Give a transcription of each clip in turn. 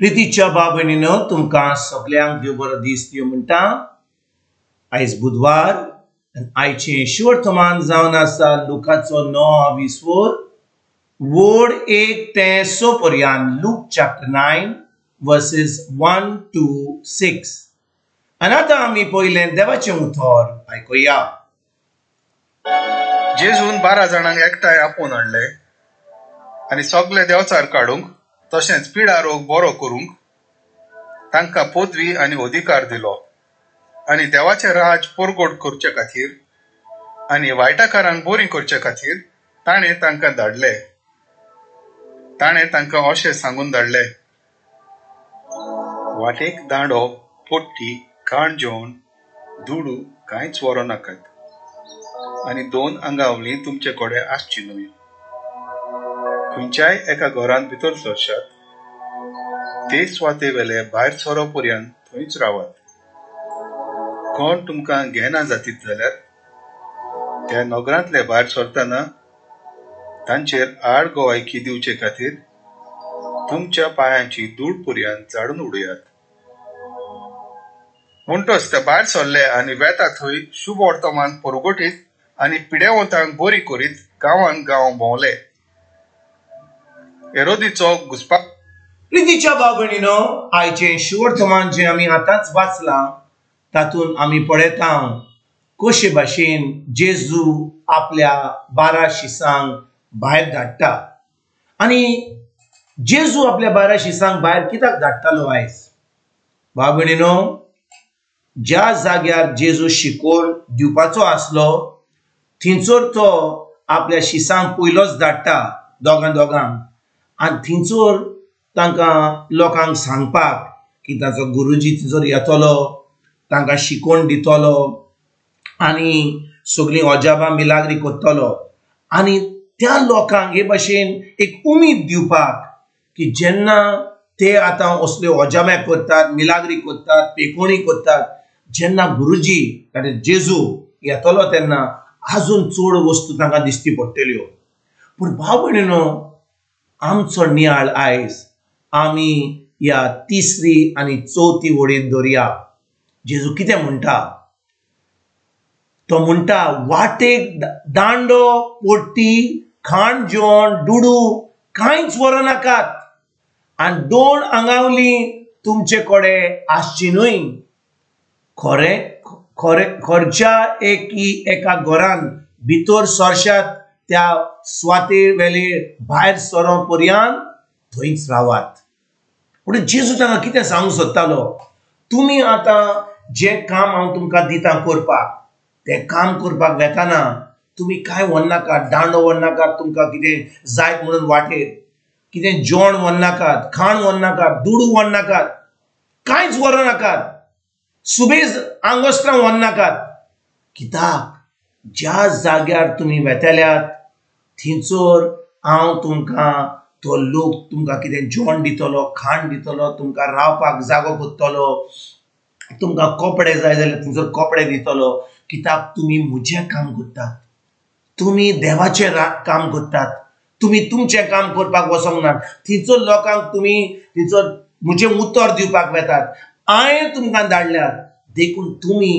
प्रितीच्या भाव भयणीनो, तुमकां सगल्यांक देव बरो दीस दिवं म्हणटा. आयज बुधवार आनी आयचें शिवर्तमान जावन आसा लुकाचो 9 20 वड 1 ते 6 पर्यंत. Look chapter 9 versus 1 to 6. आनी आतां आमी पयलें देवाचें उतर आयकुया. जेजून 12 जाणांक एकठांय आपोवन हाडले आनी सगळे देवचार काडूंक तशेंच पिडा रोग बरो करूंक तांकां पदवी आनी अधिकार दिलो आनी देवाचें राज परगट करचे खातीर आनी वायटाकारांक बरी करचे खातीर ताणें तांकां धाडले. ताणें तांकां अशें सांगून धाडले, वाटेक दांडो, पोट्टी, खाण जेवण, दुडू कांयच व्हरूं नाकात आनी 2 आंगावली तुमचे कडेन आसची न्हय. खंयच्याय एका घरांत भितर सरशात ते सुवाते वेले भायर सरो पर्यंत थंयच रावात. कोण तुमकां घेना जातीत जाल्यार त्या नगरांतले भायर सरतना तांचेर आड गवायकी दिवचे खातीर तुमच्या पांयांची धूळ पर्यंत झाडून उडयात. म्हणटच ते भायर सरले आनी वेता थंय शुभ वर्तमान परगटीत आनी पिडेवंतांक बरी करीत गांवान गांव भोंवले. हेरोदीचो घुसपा. प्रितीच्या भाव भयणीनो, आयचें शिवर्तमान जें आमी आतांच वाचलां तातूंत आमी पळयता कशे भाशेन जेजू आपल्या 12 शिसांक भायर धाडटा. आनी जेजू आपल्या 12 शिसांक भायर कित्याक धाडटालो आयज? भाव भयणीनो, ज्या जाग्यार जेजू शिकोवन दिवपाचो आसलो थंयसर तो आपल्या शिसांक पयलोच धाडटा दोगां दोगांक. आनी थंयसर तांकां लोकांक सांगपाक की ताचो गुरुजी थंयसर येतलो, तांकां शिकोवन दितलो आनी सगळीं अजाबां मिलाग्री करतलो. आनी त्या लोकांक हे भाशेन एक उमेद दिवपाक की जेन्ना ते आतां असल्यो अजाब्या करतात, मिलाग्री करतात, पेकोणी करतात, जेन्ना गुरुजी जेजू येतलो तेन्ना आजून चड वस्तू तांकां दिसती पडटल्यो. पूण भाव भयणीनो, आमचो नियाळ आयज आमी ह्या 3री आनी 4थी वडीत दवरया. जेजू कितें म्हणटा? तो म्हणटा वाटेक दांडो, पोट्टी, खाण जेवण, दुडू कांयच व्हरूं नाकात आनी 2 आंगावली तुमचे कडेन आसची न्हय. खरें खरें खरच्या एकी एका घरान भितर सरशात त्या सुवाते वेले भायर सरो पर्यंत थंयच रावात. पूण जेजू तांकां कितें सांगूंक सोदतालो? तुमी आतां जें काम हांव तुमकां दिता करपाक तें काम करपाक वेताना तुमी कांय व्हरनाकात, दांडो व्हरनाकात, तुमकां कितें जायत म्हणून वाटेर कितें जेवण व्हरनाकात, खाण व्हरनाकात, दुडू व्हरनाकात, कांयच व्हरूं नाकात, सुबेज आंगोस्त्रां व्हरनाकात. कित्याक? ज्या जाग्यार तुमी वेतल्यात थंयसर हांव तुमकां तो लोक तुमकां कितें जेवण दितलो, खाण दितलो, तुमकां रावपाक जागो करतलो, तुमकां कपडे जाय जाल्यार थंयसर कपडे दितलो. कित्याक? तुमी म्हजें काम करतात, तुमी देवाचें काम करतात, तुमी तुमचें काम करपाक वचोंक ना. थंयसर लोकांक तुमी थंयसर म्हजें उतर दिवपाक वेतात. हांवें तुमकां धाडल्यात देखून तुमी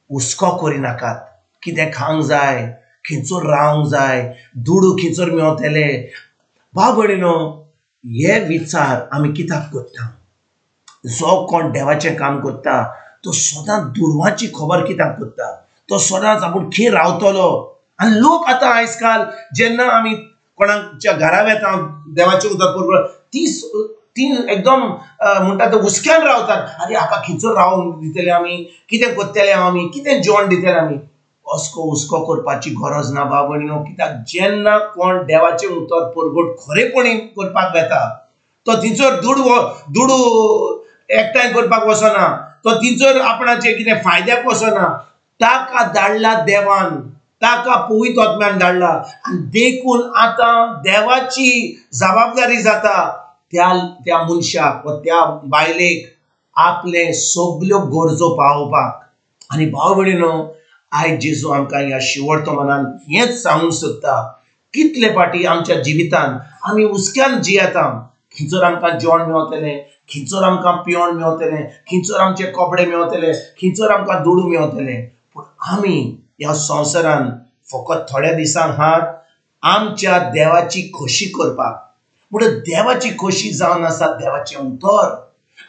हुस्को करिनाकात. कितें खावंक जाय, खंयसर रावंक जाय, दुडू खंयसर मेवतले. भाव भयणीनो, हे विचार आमी कित्याक करता? जो कोण देवाचें काम करता तो सदांच दुडवांची खबर कित्याक करता? तो सदांच आपूण खंय रावतलो. आनी लोक आतां आयज काल जेन्ना आमी कोणाच्या घरा वेता देवाचें उतर परगट ती एकदम म्हणटा ते हुस्क्यान रावतात. आरे हाका खंयसर रावंक दितले आमी, कितें करतले आमी, कितें जेवण दितले आमी. हुस्को हुस्को करपाची गरज ना भाव भयणीनो. कित्याक? जेन्ना कोण देवाचें उतर परगट खरेपणी करपाक वेता तो थंयसर दुडू एकठांय करपाक वचना, तो थंयसर आपणाचे कितें फायद्याक वचना. ताका धाडला देवान, ताका पवित्र आत्म्यान धाडला. आनी देखून आतां देवाची जबाबदारी जाता त्या त्या मनशाक वा त्या बायलेक आपले सगल्यो गरजो पावोवपाक. आनी भाव भयणीनो, आयज जेजू आमकां ह्या शिवर्तमानान हेंच सांगूंक सोदता. कितले फाटी आमच्या जिवितान आमी हुस्क्यान जियेता, खंयसर आमकां जेवण मेवतलें, खंयसर आमकां पियोण मेवतलें, खंयसर आमचे कपडे मेवतले, खंयसर आमकां दुडू मेवतले. पूण आमी ह्या संवसारान फकत थोड्या दिसांक हात आमच्या देवाची खोशी करपाक. म्हणून देवाची खोशी जावन आसा देवाचें उतर.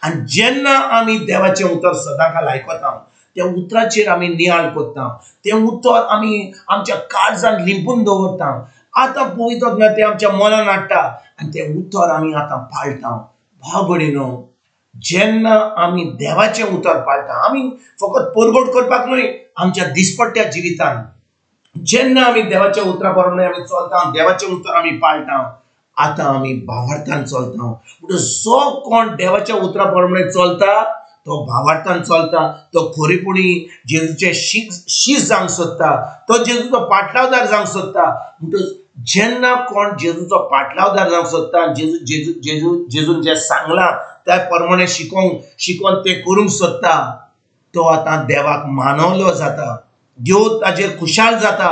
आनी जेन्ना आमी देवाचें उतर सदांकाल आयकता, त्या उतराचेर आमी नियाळ करता, तें उतर आमी आमच्या काळजान लिंपून दवरता. आतां पवित्र आत्मा तें आमच्या मनान हाडटा आनी तें उतर आमी आतां पाळटा. भाव भयणीनो, जेन्ना आमी देवाचें उतर पाळटा, आमी फकत परगट करपाक न्हय, आमच्या दिसपट्ट्या जिवितान जेन्ना आमी देवाच्या उतरा प्रमाणे आमी चलता, देवाचें उतर आमी पाळटा, आतां आमी भावार्थान चलता. म्हणटच जो कोण देवाच्या उतरा प्रमाणे चलता तो भावार्थान चलता, तो खरेपणी जेजूचे शीस जावंक सोदता, तो जेजूचो पाटलावदार जावंक सोदता. म्हणटच जेन्ना कोण जेजूचो पाटलावदार जावंक सोदता, जेजू जेजू जेजू जेजून जें सांगलां त्या प्रमाणे शिकोवन तें करूंक सोदता, तो आतां देवाक मानवलो जाता, देव ताजेर खुशाल जाता,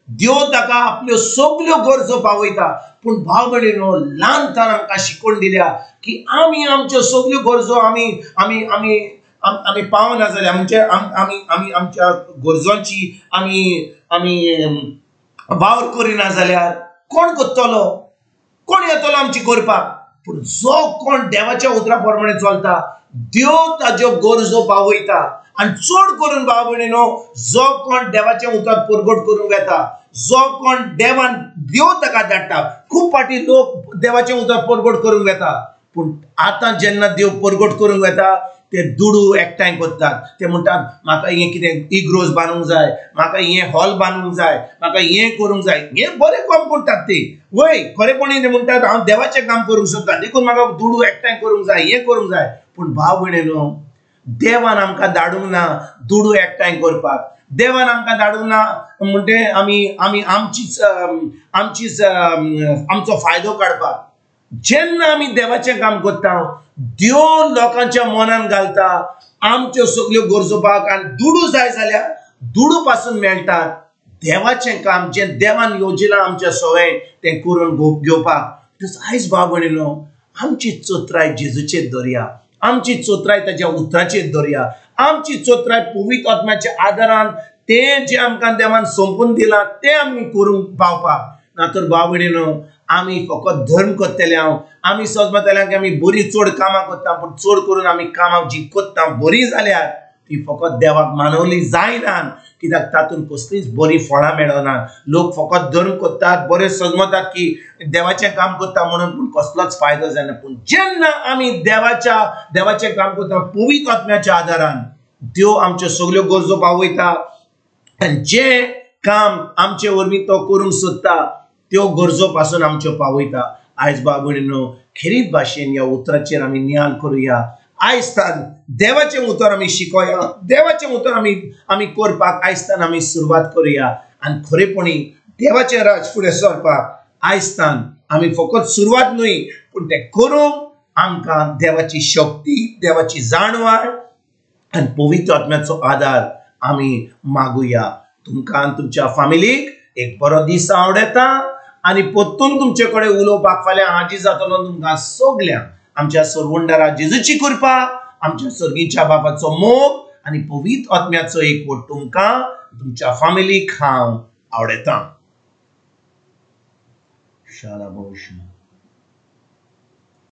देव ताका आपल्यो सगल्यो गरजो पावयता. पूण भाव भयणीनो, ल्हानतान आमकां शिकोवन दिल्या की आमी आमच्यो सगल्यो गरजो आमी आमी आमी आमी पावना जाल्यार आमचे आमी आमी आमच्या गरजांची आमी आमी वावर करिना जाल्यार कोण करतलो, कोण येतलो आमची करपाक? पूण जो कोण देवाच्या उतरा प्रमाणे चलता, देव ताज्यो गरजो पावयता. आनी चड करून भाव भयणीनो, जो कोण देवाचें उतर परगट करूंक येता, जो कोण देवान देव ताका धाडटा. खूब फावटी लोक देवाचें उतर परगट करूंक येता, पूण आतां जेन्ना देव परगट करूंक येता ते दुडू एकठांय करतात. ते म्हणटात म्हाका हें कितें इग्रोज बांदूंक जाय, म्हाका हें हॉल बांदूंक जाय, म्हाका हें करूंक जाय. हें बरें काम करतात ते, वय खरेपणी ते म्हणटात हांव देवाचें काम करूंक सोदता, देखून म्हाका दुडू एकठांय करूंक जाय, हें करूंक जाय. पूण भाव भयणीनो, देवान आमकां धाडूंक ना दुडू एकठांय करपाक, देवान आमकां धाडूंक ना म्हणटे आमी आमी आमचीच आमचीच आमचो फायदो काडपाक. जेन्ना आमी देवाचें काम करता, देव लोकांच्या मनान घालता आमच्यो सगल्यो गरजो पावपाक. आनी दुडू जाय जाल्यार दुडू पासून मेळटात. देवाचें काम जें देवान येवजिलां आमच्या सवंय तें करून घेवपाक. तसो आयज भाव भयणीनो, आमची चोत्राय जेजूचेर दवरया, आमची चोत्राय ताच्या उतराचेर दवरया, आमची चोत्राय पवित्र आत्म्याच्या आदारान तें जें आमकां देवान सोंपून दिलां तें आमी करूंक पावपाक. ना तर भाव भयणीनो, आमी फकत धर्म करतले हांव, आमी समजतले की आमी बरी चड कामां करता, पूण चड करून आमी कामां जी करता बरी जाल्यार ती फकत देवाक मानवली जायना, कित्याक तातूंत कसलीच बरी फळां मेळना. लोक फकत धर्म करतात, बरे समजतात की देवाचें काम करता म्हणून, पूण कसलोच फायदो जायना. पूण जेन्ना आमी देवाचें काम करता पवित्र आत्म्याच्या आदारान, देव आमच्यो सगल्यो गरजो पावयता आनी जें काम आमचे वरवीं तो करूंक सोदता त्यो गरजो पासून आमच्यो पावयता. आयज भाव भयणीनो, खेरीत भाशेन ह्या उतराचेर आमी नियाळ करुया. आयज तान देवाचें उतर आमी शिकोया, देवाचें उतर आमी आमी करपाक आयज तान आमी सुरवात करुया. आनी खरेपणी देवाचें राज फुडें सरपाक आयज तान आमी फकत सुरवात न्हय, पूण तें करूंक आमकां देवाची शक्ती, देवाची जाणवाय आनी पवित्र आत्म्याचो आदार आमी मागुया. तुमकां आनी तुमच्या फामिलीक एक बरो दीस आवडटा आनी परतून तुमचे कडेन उलोवपाक फाल्यां हाजीर जातलो. तुमकां सगल्यांक आमच्या सरवंडारा जेजूची कृपा, आमच्या सर्गीच्या बापाचो मोग आनी पवित्र आत्म्याचो एकवट तुमकां तुमच्या फामिलीक हांव आवडटा. शाला भविष्य.